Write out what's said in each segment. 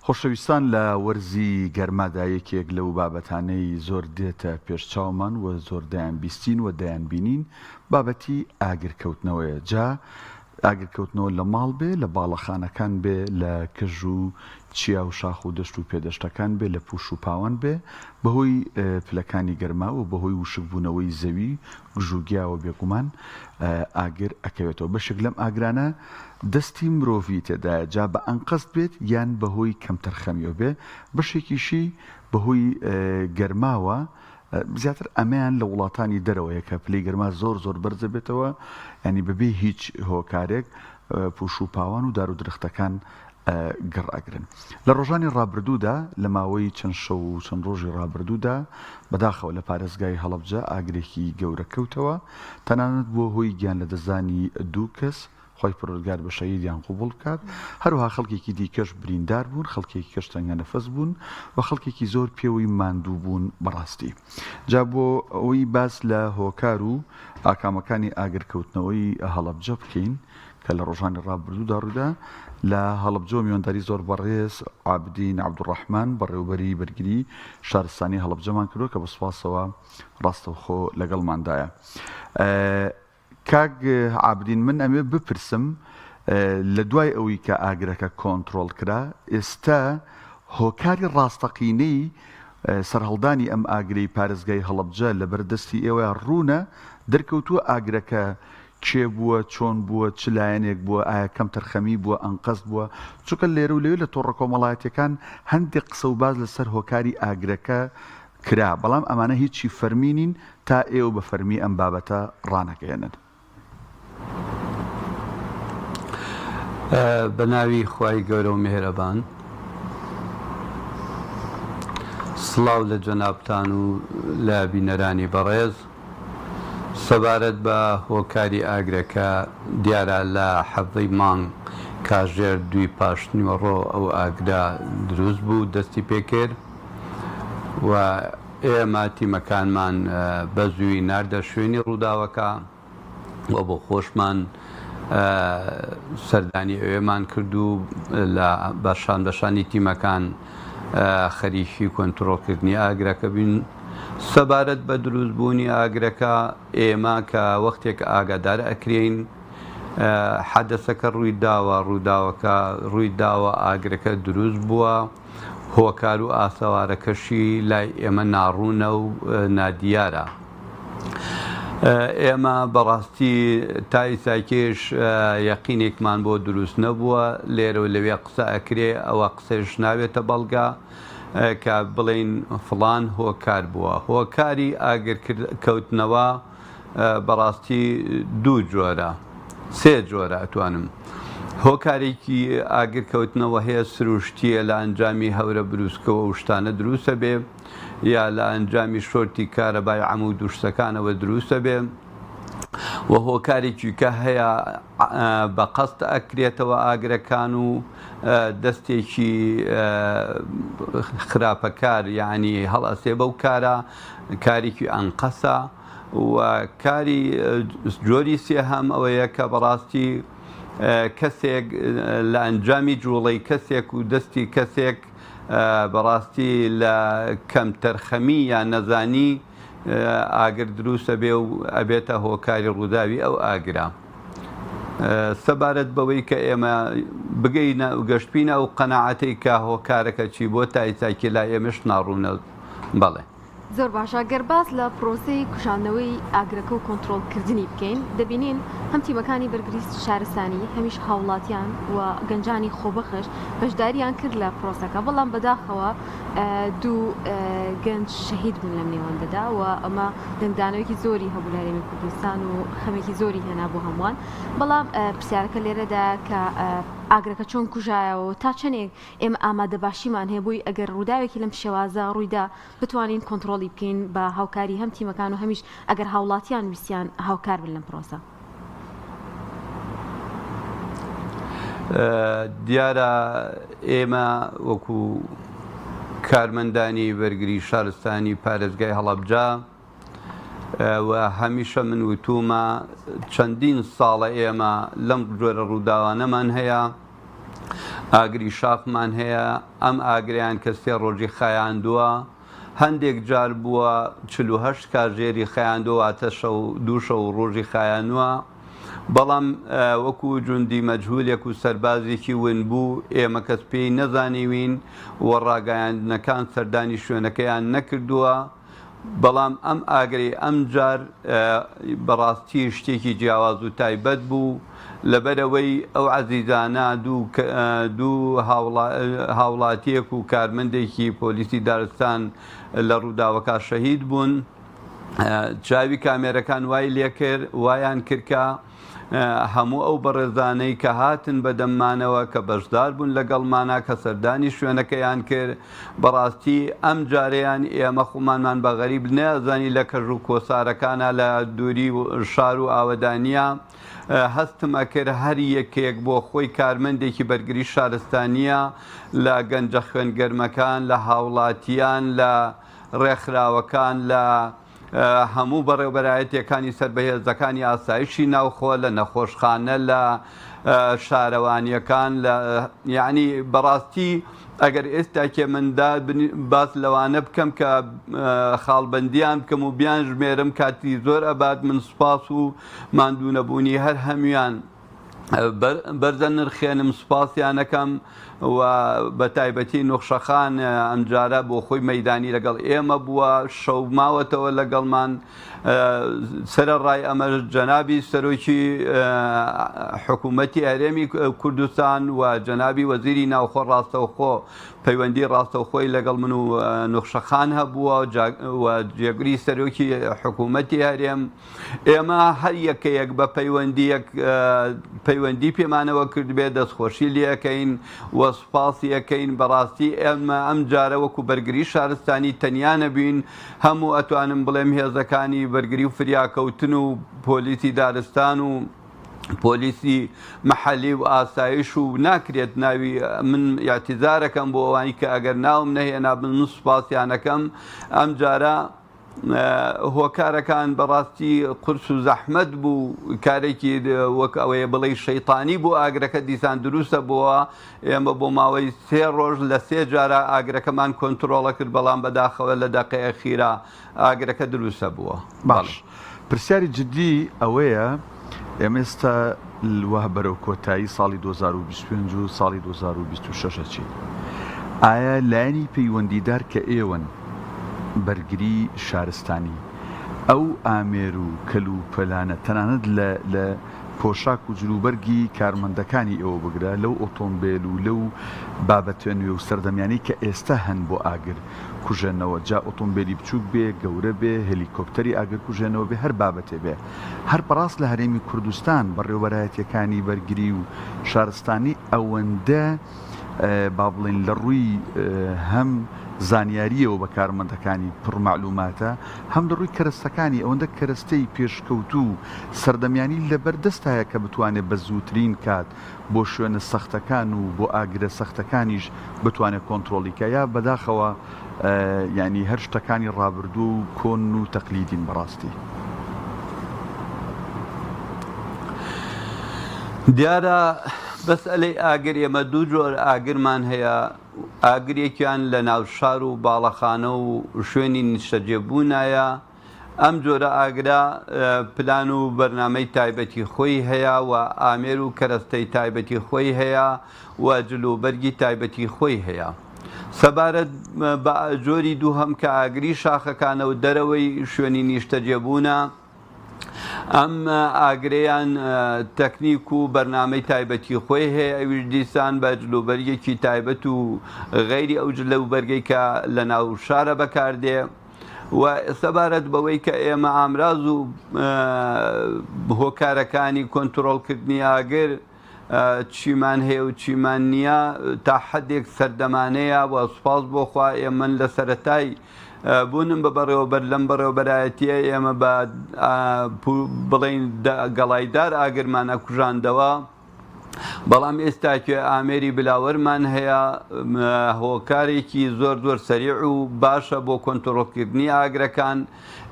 خۆشەویستان لە وەرزی گەرمادا یەکێک لەو بابەتانەی زۆر دێتە پێش چاومان و زۆر دەیان بیستین و دەیان بینین بابەتی ئاگرکەوتنەوەیە جا ئاگرکەوتنەوە لە ماڵ بێ لە باڵەخانەکان بێ لە کەژ و چیا و شاخ و دەشت و پێدەشتەکان بێ لە پوش و پاوان بێ بەهۆی پلەکانی گەرما و بەهۆی وشکبوونەوەی زەوی گژوگیاوە بێگومان ئاگر ئەکەوێتەوە بەشێک لەم ئاگرانە دەستی مرۆڤی تێدایە جا بە ئەنقەست بێت یان بەهۆی کەمتەرخەمیەوە بێ، بەشێکیشی بەهۆی گەرماوە، زیاتر ئەمەیان لە وڵاتانی دەرەوەیە کە پلەی گەرما زۆر زۆر بەرز دەبێتەوە یانی بەبێ هیچ هۆکارێک پوش و پاوان و دار و درەختەکان گڕ ئەگرن. لە ڕۆژانی ڕابردوودا لە ماوەی چەند شەو و چەند ڕۆژی ڕابردوودا بەداخەوە لە پارێزگای هەڵەبجە ئاگرێکی گەورە کەوتەوە تەنانەت بووە هۆی گیانلەدەستدانی دوو کەس خوای پەروەردگار بە شەهیدیان قبوڵ بکات، هەروەها خەڵکێکی دیکەش بریندار بوون، خەڵکێکی کەش تەنگەنەفەس بوون و خەڵکێکی زۆر پێوەی ماندوو بوون بەڕاستی. جا بۆ ئەوەی باس لە هۆکار و ئاکامەکانی ئاگرکەوتنەوەی هەڵەبجە بکەین کە لە ڕۆژانی ڕابردوودا ڕوویدا، لە هەڵەبجەوە میوانداری زۆر بەڕێز عابدین عەبدولڕەحمان بەڕێوەبەری بەرگری شارستانی هەڵەبجەمان کردووە کە بە سوپاسەوە ڕاستەوخۆ لەگەڵماندایە. کاک عابدین من ئەمێ بپرسم لە دوای ئەوی کە ئاگرەکە کۆنترۆڵ کرا ئێستا هۆکاری ڕاستەقینەی سەرهەڵدانی ئەم ئاگرەی پارێزگای هەڵەبجە لەبەر دەستی ئێوە ڕوونە دەرکەوتووە ئاگرەکە کێ بووە چۆن بووە چ لایەنێک بووە ئایا کەم تەرخەمی بووە ئەنقەست بووە چونکە لێرە و لەوێ لە تۆڕە کۆمەڵایەتیەکان هەندێک قسە و باس لەسەر هۆکاری ئاگرەکە کرا، بەڵام ئەمانە هیچی فەرمی نین تا ئێوە بە فەرمی ئەم بابەتە ڕانەگەیەنن. بە ناوی خوای گەورە و میهرەبان. سڵاو لە جەنابتان و لە بینەرانی بەڕێز. سەبارەت بە هۆکاری ئاگرەکە، دیارە لە حەڤدەی مانگ کاژێر دووی پاشنیوەڕۆ ئەو ئاگرە دروست بوو دەستی پێکرد و ئێمە تیمەکانمان بە زووی ناردە شوێنی ڕووداوەکە و بۆ خۆشمان سەردانی ئەوێمان کرد و لە بەشان بەشانی تیمەکان خەریکی کۆنترۆڵکردنی ئاگرەکە بین. سەبارەت بە دروستبوونی ئاگرەکە ئێمە کە وەختێک ئاگادار ئەکرێین حەدەسەکە ڕووی داوە، ڕووداوەکە ڕووی داوە، ئاگرەکە دروست بووە، هۆکار و ئاسەوارەکەشی لای ئێمە ناڕوونە و نادیارە. ئێمە بەڕاستی تا ئیساکێش یەقینێکمان بۆ دروست نەبووە، لێرە و لەوێ قسە ئەکرێ، ئەوە قسەش نابێتە بەڵگە کە بڵێین فڵان هۆکار بووە. هۆکاری ئاگر کەوتنەوە بەڕاستی دوو جۆرە، سێ جۆرە ئەتوانم. هۆکارێکی ئاگر کەوتنەوە هەیە سروشتییە لە ئەنجامی هەورە بروسکەوە و شتانە دروستە بێ یا لە ئەنجامی شۆرتی کارەبای عەمود و شتەکانەوە دروستە بێ و هۆکارێکی کە هەیە بە قەست ئەکرێتەوە ئاگرەکان و دەستێکی خراپەکار یعنی هەڵئەسێ بەو کارە کارێکی ئەنقەسە و کاری جۆری سێهەم ئەوەیە کە بەڕاستی کەسێک لە ئەنجامی جوڵەی کەسێک و دەستی کەسێک بەڕاستی لە کەمتەرخەمی یان نەزانی ئاگر دروست ئەبێ و ئەبێتە هۆکاری ڕووداوی ئەو ئاگرە. سەبارەت بەوەی کە ئێمە بگەینە و گەشتبینە ئەو قەناعەتەی کە هۆکارەکە چی بۆ تا ئیساکی لای ئێمەش ناڕوونە بەڵێ. زۆر باشە گەر باس لە پرۆسەی کوژاندنەوەی ئاگرەکە و کۆنترۆڵ کردنی بکەین دەبینین هەم تیمەکانی بەرگری شارستانی هەمیش هاوڵاتیان و گەنجانی خۆبەخش بەشداریان کرد لە پرۆسەکە بەڵام بەداخەوە دوو گەنج شەهید بوون لەم نێوەندەدا و ئەمە دەنگدانەوەیەکی زۆری هەبوو لە هەرێمی کوردستان و خەمێکی زۆری هێنا بۆ هەمووان بەڵام پرسیارەکە لێرەدا کە ئاگرەکە چۆن کوژایەوە تا چەندێک ئێمە ئامادەباشیمان هەیە بۆی ئەگەر ڕووداوێکی لەم شێوازە ڕوویدا بتوانین کۆنتڕۆڵی بکەین بە هاوکاری هەم تیمەکان و هەمیش ئەگەر هاوڵاتیان ویستیان هاوکار بن لەم پرۆسە. دیارە ئێمە وەکو کارمەندانی بەرگری شارستانی پارێزگای هەڵەبجە و هەمیشە من وتومە چەندین ساڵە ئێمە لەم جۆرە ڕووداوانەمان هەیە. ئاگری شاخمان هەیە، ئەم ئاگرەیان کە سێ ڕۆژی خایاندووە، هەندێک جار بووە 48 کاژێری خایاندووە، واتە شەو دوو شەو و ڕۆژی خایانووە، بەڵام وەکو جوندی مەجهولێک و سەربازێکی ونبوو ئێمە کەس پێی نەزانیوین و ڕاگایاندنەکان سەردانی شوێنەکەیان نەکردووە. بەڵام ئەم ئاگرەی ئەمجار بەڕاستی شتێکی جیاواز و تایبەت بوو، لەبەرئەوەی ئەو عەزیزانە دوو هاوڵاتییەک و کارمەندێکی پۆلیسی دارستان لە ڕووداوەکە شەهید بوون، چاوی کامێرەکان وای لێکرد وایان کرد کە هەموو ئەو بەڕێزانەی کە هاتن بە دەممانەوە کە بەشدار بوون لەگەڵمانا کە سەردانی شوێنەکەیان کرد بەڕاستی ئەم جارەیان ئێمە خۆمانمان بە غەریب نەزانی لە کەژ و کۆسارەکانا لە دووری شار و ئاوەدانیە هەستم ئەکرد هەر یەکێک بۆ خۆی کارمەندێکی بەرگری شارستانیە لە گەنجە خوێنگەرمەکان لە هاوڵاتیان لە ڕێکخراوەکان لە هەموو بەڕێوبەرایەتیەکانی سەر بە هێزەکانی ئاسایشی ناوخۆ لە نەخۆشخانە لە شارەوانیەکان لە یعنی بەڕاستی ئەگەر ئێستاکێ من باس لەوانە بکەم کە خاڵبندیان بکەم و بیان ژمێرم کاتی زۆر ئەبات من سوپاس و ماندوونەبوونی هەر هەمویان بەرزە نرخێنم سوپاسیانەکەم و بە تایبەتی نوخشەخان ئەمجارە بۆ خۆی مەدانی لەگەڵ ئێمە بووە شەو ماوەتەوە لەگەڵمان سەرەڕای ئەمەش جەنابی سەرۆکی حکوومەتی هەرێمی کوردستان و جەنابی وەزیری ناوخۆ ڕاستەوخۆ پەیوەندی ڕاستەوخۆی لەگەڵ من و نوخشەخان هەبووە و جێگری سەرۆکی حکوومەتی هەرێم ئێمە هەر یەکەیەک بە پەیوەندییەک پەیوەندی پێمانەوە کردبێت دەستخۆشی لێکەین و سوپاسی ئەکەین بەڕاستی ئێمە ئەم جارە وەکو بەرگری شارستانی تەنیا نەبووین هەموو ئەتوانم بڵێم هێزەکانی بەرگری و فریاکەوتن و پۆلیسی دارستان و پۆلیسی محەلی و ئاسایش و ناکرێت ناوی من یاعتیزارەکەم بۆ ئەوانی کە ئەگەر ناوم نەهێنا بن من سوپاسیانەکەم ئەم جارە هۆکارەکان بەڕاستی قورس و زەحمەت بوو، کارێکی وەک ئەوەیە بڵێی شەیتانی بوو ئاگرەکە دیسان دروستە بۆوە، ئێمە بۆ ماوەی سێ ڕۆژ لە سێ جارا ئاگرەکەمان کۆنترۆڵە کرد، بەڵام بەداخەوە لە دەقەی ئەخیرا ئاگرەکە دروستە بووە. باش پرسیاری جدی ئەوەیە ئێمە ئێستا وا بەرەو کۆتایی ساڵی 2025 و ساڵی 2026 ئەچین ئایا لایەنی پەیوەندیدار کە ئێوەن بەرگری شارستانی ئەو ئامێر و کەلوپەلانە تەنانەت لە لە پۆشاک و جلوبەرگی کارمەندەکانی ئێوە بگرە لەو ئۆتۆمبێل و لەو بابەتە نوێ و سەردەمیانەی کە ئێستا هەن بۆ ئاگر کوژێنەوە جا ئۆتۆمبێلی بچووک بێ گەورە بێ هێلیکۆپتەری ئاگر کوژێنەوە بێ هەر بابەتێ بێ هەر بەڕاست لە هەرێمی کوردستان بەڕێوەبەرایەتیەکانی بەرگری و شارستانی ئەوەندە با بڵێین لە ڕووی هەم زانیاریەوە بە کارمەندەکانی پڕ مەعلوماتە هەم لە ڕووی کەرەستەکانی ئەوەندە کەرەستەی پێشکەوتوو و سەردەمیانی لەبەردەستایە کە بتوانێت بە زووترین کات بۆ شوێنە سەختەکان و بۆ ئاگرە سەختەکانیش بتوانێت کۆنترۆڵی کا یا بەداخەوە یانی هەر شتەکانی ڕابردوو و کۆن و تەقلیدین بەڕاستی. دیارە مەسئەلەی ئاگر ئێمە دوو جۆر ئاگرمان هەیە ئاگرێکیان لە ناو شار و باڵەخانە و شوێنی نیشتەجێبوونایە ئەم جۆرە ئاگرە پلان و بەرنامەی تایبەتی خۆی هەیە و ئامێر و کەرەستەی تایبەتی خۆی هەیە و جل و بەرگی تایبەتی خۆی هەیە. سەبارەت بە جۆری دووهەم کە ئاگری شاخەکانە و دەرەوەی شوێنی نیشتەجێبوونە، ئەم ئاگرەیان تەکنیک و بەرنامەی تایبەتی خۆی هەیە ئەویش دیسان بە جلوبەرگێکی تایبەت و غەیری ئەو جلوبەرگەی کە لە ناو شارە بەکاردێ. و سەبارەت بەوەی کە ئێمە ئامراز و هۆکارەکانی کۆنترۆڵکردنی ئاگر چیمان هەیە و چیمان نییە تا حدێک سەردەمانەیە و سوپاس بۆ خوا ئێمە لە سەرەتای بوونم بە بەڕێوەبەر لەم بەڕێوەبەرایەتیە ئێمە بە بڵین گەڵایدار ئاگرمان ئەکوژاندەوە. بەڵام ئێستا کوێ ئامێری بلاوەرمان هەیە هۆکارێکی زۆر زۆر سەریع و باشە بۆ کۆنتترۆلکردنی ئاگرەکان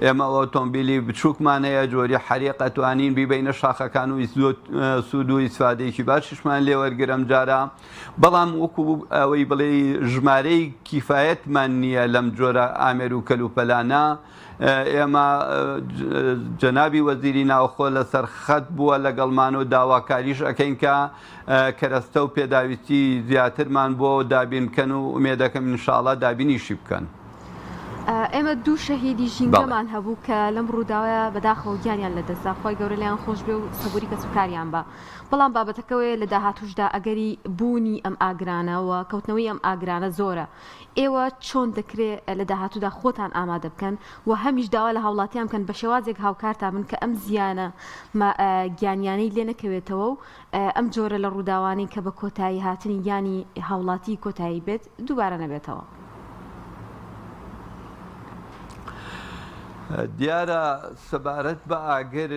ئێمە ئۆتۆمبیلی بچووکمان هەیە جۆری حەریق ئەتوانین بیبینە شاخەکان و سوود و ئیسفادەیەکی باشیشمان لێوەرگرم جارە بەڵام وەکو ئەوەی بڵێ ژمارەی کیفایەتمان نییە لەم جۆرە ئامێر و کەلوپەلانە ئێمە جەنابی وەزیری ناوخۆ لەسەر خەت بووە لەگەڵمان و داواکاریش ئەکەین کە کەرەستە و پێداویستی زیاترمان بۆ دابین بکەن و ئومێدەکەم ئینشاڵا دابینیشی بکەن. ئێمە دوو شەهیدی ژینگەمان هەبوو کە لەم ڕووداوەیە بەداخەوە گیانیان لەدەستدا خوای گەورە لێیان خۆش بێ و سەبوری کەسوکاریان با بەڵام بابەتەکەوەیە لە داهاتووشدا ئەگەری بوونی ئەم ئاگرانە و کەوتنەوەی ئەم ئاگرانە زۆرە ئێوە چۆن دەکرێ لە داهاتوودا خۆتان ئامادە بکەن و هەمیش داوا لە هاوڵاتیان بکەن بە شێوازێک هاوکارتان بن کە ئەم زیانە گیانیانەی لێ نەکەوێتەوە و ئەم جۆرە لە ڕووداوانەی کە بە کۆتایی هاتنی گیانی هاوڵاتی کۆتایی بێت دووبارە نەبێتەوە؟ دیارە سەبارەت بە ئاگر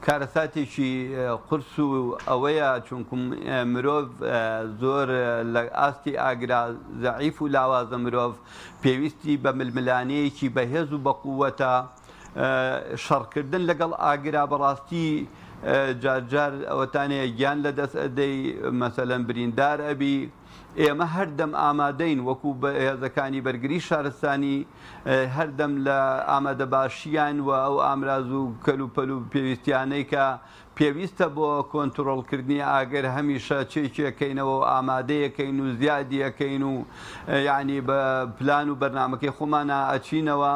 کارەساتێکی قورس و ئەوەیە چونکم مرۆڤ زۆر لە ئاستی ئاگرا زەعیف و لاوازە مرۆڤ پێویستی بە ململانێیەکی بەهێز و بەقووەتە شەڕکردن لەگەڵ ئاگرا بەڕاستی جارجار ئەوەتانەیە گیان لەدەست ئەدەی مەسەلەن بریندار ئەبی ئێمە هەردەم ئامادەین وەکو هێزەکانی بەرگری شارستانی هەردەم لە ئامادەباشیان و ئەو ئامراز و کەلوپەل و پێویستیانەی کە پێویستە بۆ کۆنترۆڵکردنی ئاگر هەمیشە چێکیەکەینەوە و ئامادەیەکەین و زیادیەکەین و یعنی بە پلان و بەرنامەکەی خۆمانە ئەچینەوە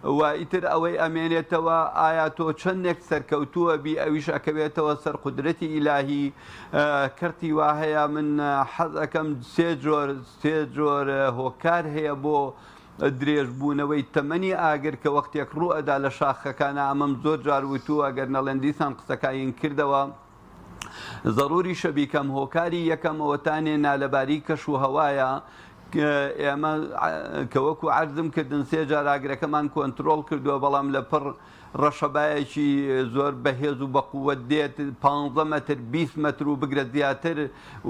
و ئیتر ئەوەی ئەمێنێتەوە ئایا تۆ چەندێک سەرکەوتووە بی ئەویش ئەکەوێتەوە سەر قودرەتی ئیلاهی کەرتی وا هەیە من حەز ئەکەم سێ جۆر سێ جۆر هۆکار هەیە بۆ درێژبوونەوەی تەمەنی ئاگر کە وەختێک ڕوو ئەدا لە شاخەکانە ئەمەم زۆر جار وتووە گەر نەڵێن دیسان قسەکاین کردەوە زەروریشە بیکەم هۆکاری یەکەم ئەوەتانێ نالەباری کەش و هەوایە ئێمە کە وەکو عەرزم کردن سێ جار ئاگرەکەمان کۆنترۆڵ کردووە بەڵام لە پڕ ڕەشەبایەکی زۆر بەهێز و بەقووەت دێت 15 مەتر 20 مەتر و بگرە زیاتر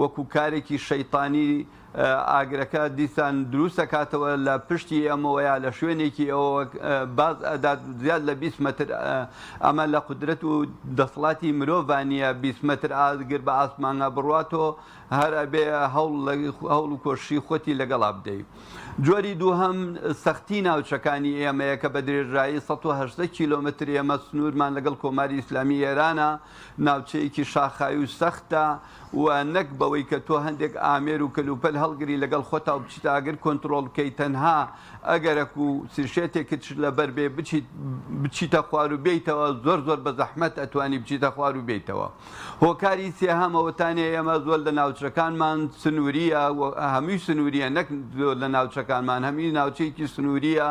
وەکو کارێکی شەیتانی ئاگرەکە دیسان دروست ئەکاتەوە لە پشتی ئێمەوە یا لە شوێنێکی ئەوە باز ئەدات زیاد لە 20 مەتر ئەمە لە قودرەت و دەسەڵاتی مرۆڤا نییە 20 مەتر ئاگر بە ئاسمانە بڕواتۆ هەر ئەبێ هەوڵ هەوڵ و کۆششی خۆتی لەگەڵا بدەی. جۆری دووهەم سەختی ناوچەکانی ئێمەیە کە بە درێژایی 180 کیلۆمەتر ئێمە سنوورمان لەگەڵ کۆماری ئیسلامی ئێرانە ناوچەیەکی شاخاوی و سەختە و نەک بەوەی کە تۆ هەندێک ئامێر و کەلوپەل هەڵگری لەگەڵ خۆتا و بچیتە ئاگر کۆنتڕۆڵ بکەی تەنها ئەگەرەک و سیشێتێکت لەبەر بێ بچیت بچیتە خوار و بێیتەوە زۆر زۆر بە زەحمەت ئەتوانی بچیتە خوار و بێیتەوە هۆکاری سێهەم ئەوەتانێ ئێمە زۆر لە ناوچەکانمان سنووریە هەمووی سنووریە نەک زۆر لە ناوچەکانمان هەمووی ناوچەیەکی سنووریە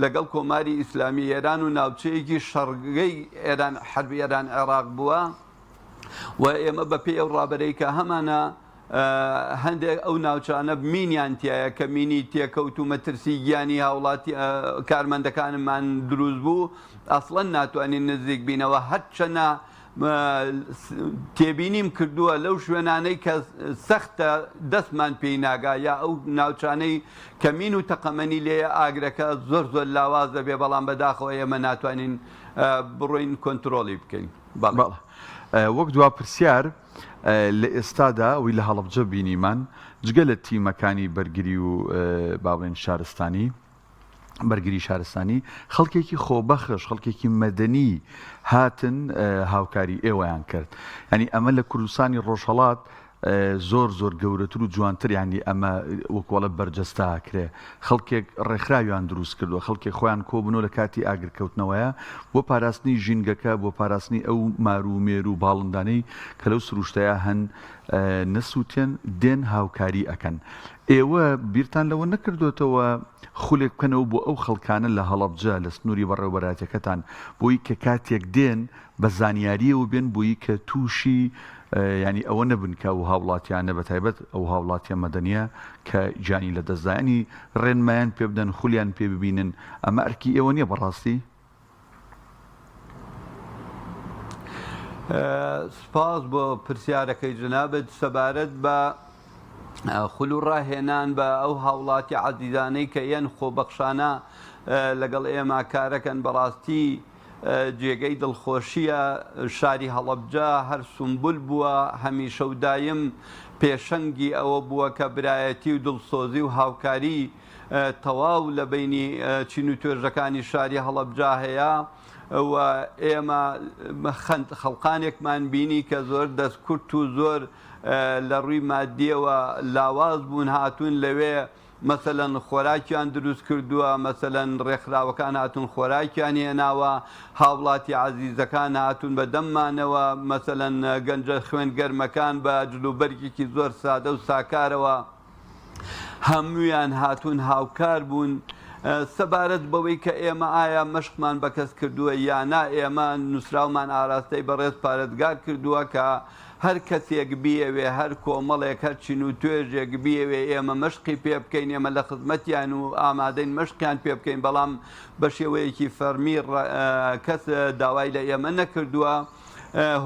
لەگەڵ کۆماری ئیسلامی ئێران و ناوچەیەکی شەڕگەی ئێران حەرب ئێران عێراق بووە و ئێمە بەپێی ئەو ڕابەرەی کە هەمانە هەندێک ئەو ناوچانە مینیان تایە کە مینی تێکەوت و مەترسی گیانی هاوڵاتی کارمەندەکانمان دروست بوو ئەسڵەن ناتوانین نزیک بینەوە هەرچەنە تێبینیم کردووە لەو شوێنانەی کە سەختە دەستمان پێی ناگا یا ئەو ناوچانەی کە مین و تەقەمەنی لێیە ئاگرەکە زۆر زۆر لاواز دەبێ بەڵام بەداخەوە ئێمە ناتوانین بڕۆین کۆنترۆڵی بکەین. بەڵێ وەک دوا پرسیار لە ئێستادا ئەوەی لە هەڵەبجە بینیمان جگە لە تیمەکانی بەرگری و با بڵێین شارستانی بەرگری شارستانی خەڵکێکی خۆبەخش خەڵکێکی مەدەنی هاتن هاوکاری ئێوەیان کرد ینی ئەمە لە کوردستانی ڕۆژهەڵات زۆر زۆر گەورەتر و جوانتر یانی ئەمە وەکوەڵە بەرجەستە ئەکرێ خەڵکێک ڕێکخراویان دروست کردووە خەڵکێک خۆیان کۆبنەوە لە کاتی ئاگرکەوتنەوەیە بۆ پاراستنی ژینگەکە بۆ پاراستنی ئەو مار و مێر و باڵندانەی کە لەو سروشتەیە هەن نەسووتێن دێن هاوکاری ئەکەن ئێوە بیرتان لەوە نەکردوێتەوە خولێک بکەنەوە بۆ ئەو خەڵکانە لە هەڵەبجە لە سنووری بەڕێوەبەرایەتیەکەتان بۆی کە کاتێک دێن بە زانیاریەوە بێن بۆی کە تووشی یانی ئەوە نەبن کە ئەو هاوڵاتیانە بە تایبەت ئەو هاوڵاتیە مەدەنیە کە گیانی لە دەستدا ینی ڕێنمایان پێ بدەن خولیان پێ ببینن ئەمە ئەرکی ئێوە نیە بەڕاستی؟ سپاس بۆ پرسیارەکەی جەنابت سەبارەت بە خول و ڕاهێنان بە ئەو هاوڵاتی عەزیزانەی کە یەن خۆبەخشانە لەگەڵ ئێمە کارەکەن بەڕاستی جێگەی دڵخۆشییە شاری هەڵەبجە هەر سومبول بووە هەمیشە و دایم پێشەنگی ئەوە بووە کە برایەتی و دڵسۆزی و هاوکاری تەواو لە بەینی چین و توێژەکانی شاری هەڵەبجە هەیە و ئێمە خەڵقانێکمان بینی کە زۆر دەستکورت و زۆر لە ڕووی مادیەوە لاواز بوون هاتوون لەوێ مەسەلەن خۆراکیان دروست کردووە، مەسەلەن ڕێکخراوەکان هاتوون خۆراکیان هێناوە، هاوڵاتی عەزیزەکان هاتوون بە دەممانەوە، مەسەلەن گەنجە خوێن گەرمەکان بە جلوبەرگێکی زۆر سادە و ساکارەوە هەموویان هاتوون هاوکار بوون. سەبارەت بەوەی کە ئێمە ئایا مەشقمان بە کەس کردووە یا نا، ئێمە نووسراومان ئاراستەی بەڕێز پارێزگار کردووە کە هەر کەسێک بیەوێ، هەر کۆمەڵێک، هەر چین و توێژێک بیەوێ ئێمە مەشقی پێ بکەین، ئێمە لە خزمەتیان و ئامادەین مەشقیان پێ بکەین، بەڵام بە شێوەیەکی فەرمی کەس داوای لە ئێمە نەکردووە.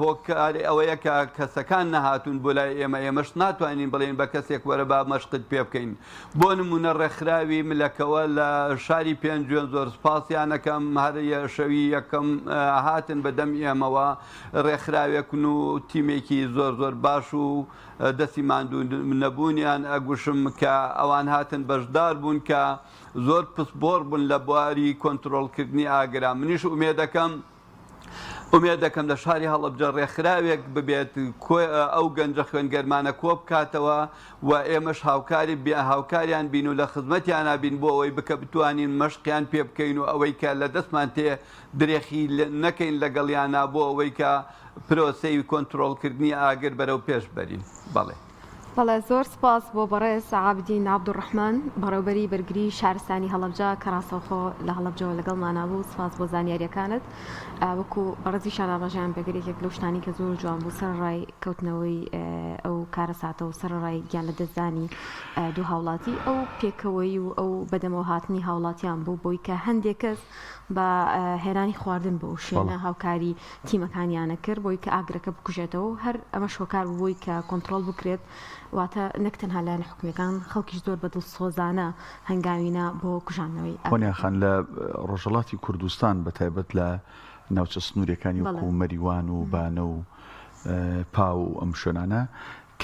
هۆکار ئەوەیە کە کەسەکان نەهاتوون بۆ لای ئێمە، ئێمەش ناتوانین بڵێین بە کەسێک وەرە با مەشقت پێ بکەین. بۆ نموونە ڕێکخراوی ملەکەوە لە شاری پێنجوێن زۆر سوپاسیان ئەکەم، هەر شەوی یەکەم هاتن بە دەم ئێمەوە، ڕێکخراوێکن و تیمێکی زۆر زۆر باش و دەستی ماندوو نەبوونیان ئەگوشم کە ئەوان هاتن بەشدار بوون کە زۆر پسپۆڕ بوون لە بواری کۆنترۆڵکردنی ئاگرا منیش ئومێدەکەم ئومێد دەکەم لە شاری هەڵەبجە ڕێکخراوێک ببێت ئەو گەنجە خوێنگەرمانە کۆ بکاتەوە و ئێمەش هاوکاری هاوکاریان بین و لە خزمەتیانە بین بۆ ئەوەی بکە بتوانین مەشقیان پێ بکەین و ئەوەی کە لە دەستمان تێ درێخی نەکەین لەگەڵیانا بۆ ئەوەی کە پرۆسەی کۆنترۆڵکردنی ئاگر بەرەو پێش بەرین. بەڵێ. بەڵێ زۆر سپاس بۆ بەڕێز عابدین عەبدولڕەحمان بەڕێوبەری بەرگری شارستانی هەڵەبجە کە ڕاستەوخۆ لە هەڵەبجەوە لەگەڵمانا بوو سپاس بۆ زانیاریەکانت وەکو بەڕێزیشان ئاماژەیان پێکرد یەکێک لەو شتانی کە زۆر جوان بوو سەرەڕای کەوتنەوەی ئەو کارەساتە و سەرەڕای گیان لەدەستدانی دوو هاوڵاتی ئەو پێکەوەی و ئەو بەدەمەوە هاتنی هاوڵاتیان بوو بۆی کە هەندێک کەس بە هێنانی خواردن بۆ ئەو شوێنە هاوکاری تیمەکانیانە کرد بۆی کە ئاگرەکە بکوژێتەوە و هەر ئەمەش هۆکار بوو بۆی کە کۆنتڕۆڵ بکرێت واتە نەک تەنها لایەنە حکومییەکان خەڵکیش زۆر بە دڵسۆزانە هەنگاوی نا بۆ کوژاندنەوەی هۆنیا ئاگرەکە. خان لە ڕۆژهەڵاتی کوردستان بە تایبەت لە ناوچە سنووریەکانی بەڵێ. وەکوو مەریوان و بانە و پاو و ئەم شوێنانە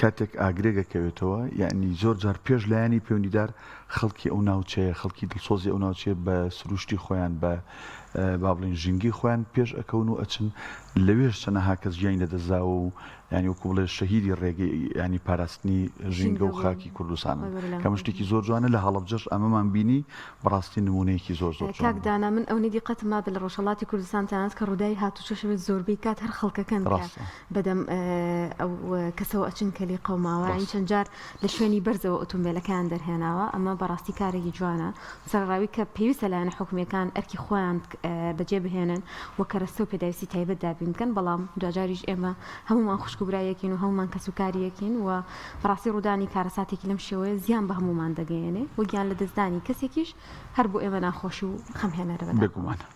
کاتێک ئاگرێک ئەکەوێتەوە یەعنی زۆر جار پێش لایەنی پەیوەندیدار خەڵکی ئەو ناوچەیە خەڵکی دڵسۆزی ئەو ناوچەیە بە سروشتی خۆیان بە با بڵێین ژینگەی خۆیان پێش ئەکەون و ئەچن لەوێش چەنەها کەس گیانی لەدەستداوە و یانی وەکو بڵێ شەهیدی ڕێگەی یانی پاراستنی ژینگە و خاکی کوردستانن کە ئەمە شتێکی زۆر جوانە لە هەڵەبجەش ئەمەمان بینی بەڕاستی نمونەیەکی زۆر زۆر جوان کاک دانا من ئەونەی دیقەتم مابێ لە ڕۆژهەڵاتی کوردستان تەنانەت کە ڕووداوی هاتوچۆش هەبێت زۆربەی کات هەر خەڵکەکەن کە ڕاستە. بەدەم ئەو کەسەوە ئەچن کە لێی قەوماوە یانی ڕاستە. چەند جار لە شوێنی بەرزەوە ئۆتۆمبێلەکەیان دەرهێناوە ئەمە بەڕاستی کارێکی جوانە سەرەڕاوی کە پێویستە لایەنە حکومییەکان ئەرکی خۆیان بەجێ بهێنن و کەرەستە و پێداویستی تایبەت دابین بکەن بەڵام دواجاریش ئێمە هەموومان خوشک و برای یەکین و هەموومان کەسوکاری یەکین و بەڕاستی ڕوودانی کارەساتێکی لەم شێوەیە زیان بە هەموومان دەگەیەنێ و گیان لەدەستدانی کەسێکیش هەر بۆ ئێمە ناخۆشی و خەمهێنەرە بەداخەوە. بێگومان.